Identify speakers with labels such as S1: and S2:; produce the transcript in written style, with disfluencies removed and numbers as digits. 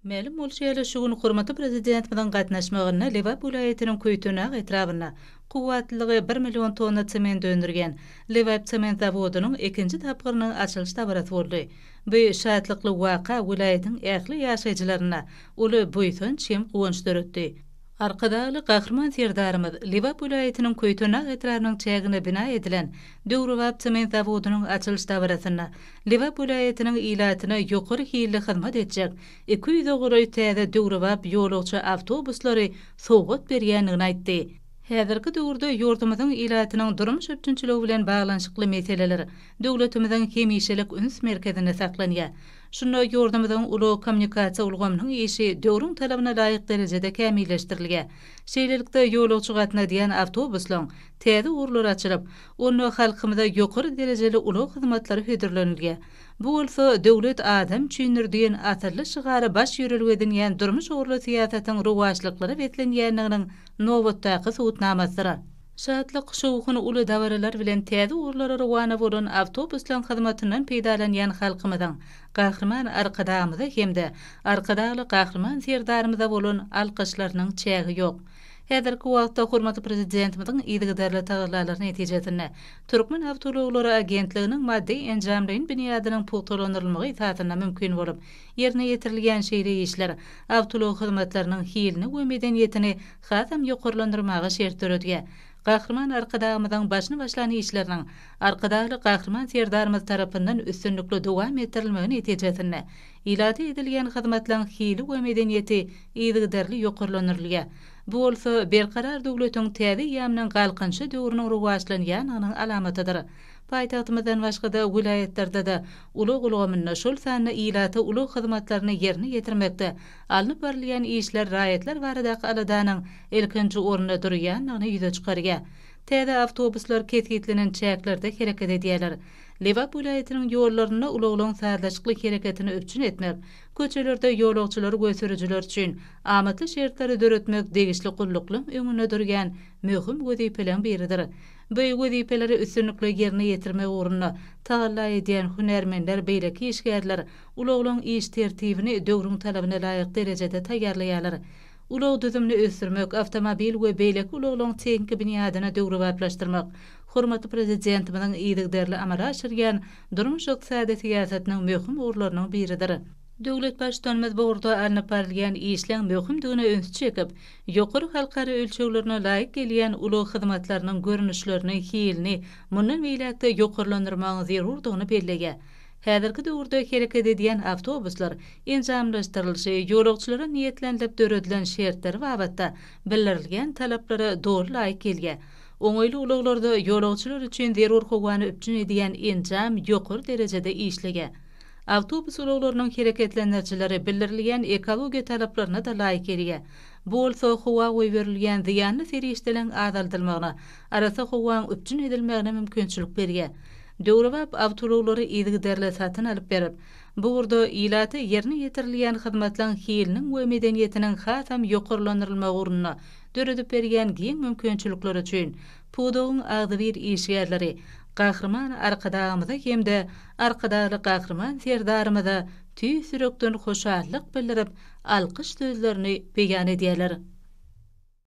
S1: Mälim bolşy ýaly, şu gün hormatly Prezidentimiziň gatnaşmagynda Lebap welaýatynyň Köýtendag etrabynda kuwwatlylygy bir million tonna sement öndürýän Lebapsement zawodynyň ikinji tapgyrynyň açylyş dabarasy boldy. Bu şatlykly waka welaýatyň ähli ýaşaýjylarynda uly buýsanç hem guwanç döretdi. Arkadagly Gahryman Serdarymyz Lebap welaýatynyň Köýtendag etrabynyň çäginde bina edilen döwrebap sement zawodynyň açylyş dabarasynda Lebap welaýatynyň ilatyna ýokary hilli hyzmat etjek 200-e golaý täze döwrebap ýolagçy awtobuslary sowgat berýändigini aýtdy. Häzirki döwürde ýurdumyzyň ilatynyň durmuş üpjünçiligi bilen baglanyşykly meseleler döwletimiziň hemişelik üns merkezinde saklanýar. Şunda ýurdumyzyň ulag-kommunikasiýa ulgamynyň işi döwrüň talabyna laýyk derejede kämilleşdirilýär. Şeýlelikde, ýolagçy gatnadýan awtobuslaryň täze ugurlary açylyp, onda halkymyza ýokary derejeli ulag hyzmatlary hödürlenilýär. Bu bolsa Döwlet adam üçindir diýen asylly şygary baş ýörelge edinýän durmuş ugurly syýasatyň rowaçlyklara beslenýändiginiň nobatdaky subutnamasydyr. Şatlyk, şowhun uly dabaralar bilen täze ugurlara rowana bolan awtobuslaryň hyzmatyndan peýdalanýan halkymyzyň Gahryman Arkadagymyza hem-de Arkadagly Gahryman Serdarymyza bolan alkyşlarynyň çägi ýok. Häzirki wagtda hormatly Prezidentimiziň yzygiderli tagallalary netijesinde Türkmenawtoulaglary agentliginiň maddy-enjamlaýyn binýadynyň pugtalandyrylmagy esasynda mümkin bolup, ýerine ýetirilýän şeýle işler awtoulag hyzmatlarynyň hilini we medeniýetini hasam ýokarlandyrmaga şert döredýär. Gahryman Arkadagymyzyň başyny başlan işleriniň Arkadagly Gahryman Serdarymyz tarapyndan üstünlikli dowam etdirilmegi netijesinde ilata edilýän hyzmatlaryň hili we medeniýeti yzygiderli ýokarlandyrylýar. Bu bolsa Berkarar döwletiň täze eýýamynyň Galkynyşy döwrüniň rowaçlanýandygynyň alamatydyr. Paýtagtymyzdan başga-da, welaýatlarda-da ulag ulgamynda, şol sanda ilata ulag hyzmatlaryny ýerine ýetirmekde alnyp barylýan işler raýatlar baradaky aladanyň ilkinji orunda durýandygyny ýüze çykarýar. Täze awtobuslar kesgitlenen çäklerde hereket edýärler. Lebap welaýatynyň ýollarynda ulaglaryň sazlaşykly hereketini üpjün etmek, köçelerde ýolagçylar we sürüjiler üçin amatly şertleri döretmek degişli gulluklaryň öňünde durýan möhüm wezipeleriň biridir. Bu wezipeleri üstünlikli ýerine ýetirmek ugrunda tagalla edýän hünärmenler, beýleki işgärler ulaglaryň iş tertibini döwrüň talabyna laýyk derejede taýýarlaýarlar. Ulag düzümini ösdürmek, awtomobil we beýleki ulaglaryň tehniki binýadyny döwrebaplaşdyrmak hormatly Prezidentimiziň yzygiderli amala aşyrýan durmuş-ykdysady syýasatynyň möhüm ugurlarynyň biridir. Döwlet Baştutanymyz bu ugurda alnyp barylýan işleň möhümdigine ünsi çekip, ýokary halkara ölçeglerine laýyk gelýän ulag hyzmatlarynyň görnüşlerini, hilini mundan beýläk-de ýokarlandyrmagyň zerurdygyny belleýär. Häzirki döwürde hereket edýän awtobuslar enjamlaşdyrylyşy, ýolagçylara niýetlenilip döredilen şertleri babatda bildirilýän talaplara doly laýyk gelýär. Oňaýly ulaglarda ýolagçylar üçin zerur howany üpjün edýän enjam ýokary derejede işleýär. Awtobus ulaglarynyň hereketlendirijileri bildirilýän ekologiýa talaplaryna-da laýyk gelýär. Bu bolsa howa goýberilýän zyýanly serişdeleriň azaldylmagyna, arassa howaň üpjün edilmegine mümkinçilik berýär. Döwrebap awtoulaglary yzygiderli satyn alyp berip, bu ugurda ilata ýerine ýetirilýän hyzmatlaryň hiliniň we medeniýetiniň hasam ýokarlandyrylmagy ugrunda döredip berýän giň mümkinçilikleri üçin pudagyň agzybir işgärleri Gahryman Arkadagymyza hem-de Arkadagly Gahryman Serdarymyza tüýs ýürekden hoşallyk bildirip, alkyş sözlerini beýan edýärler.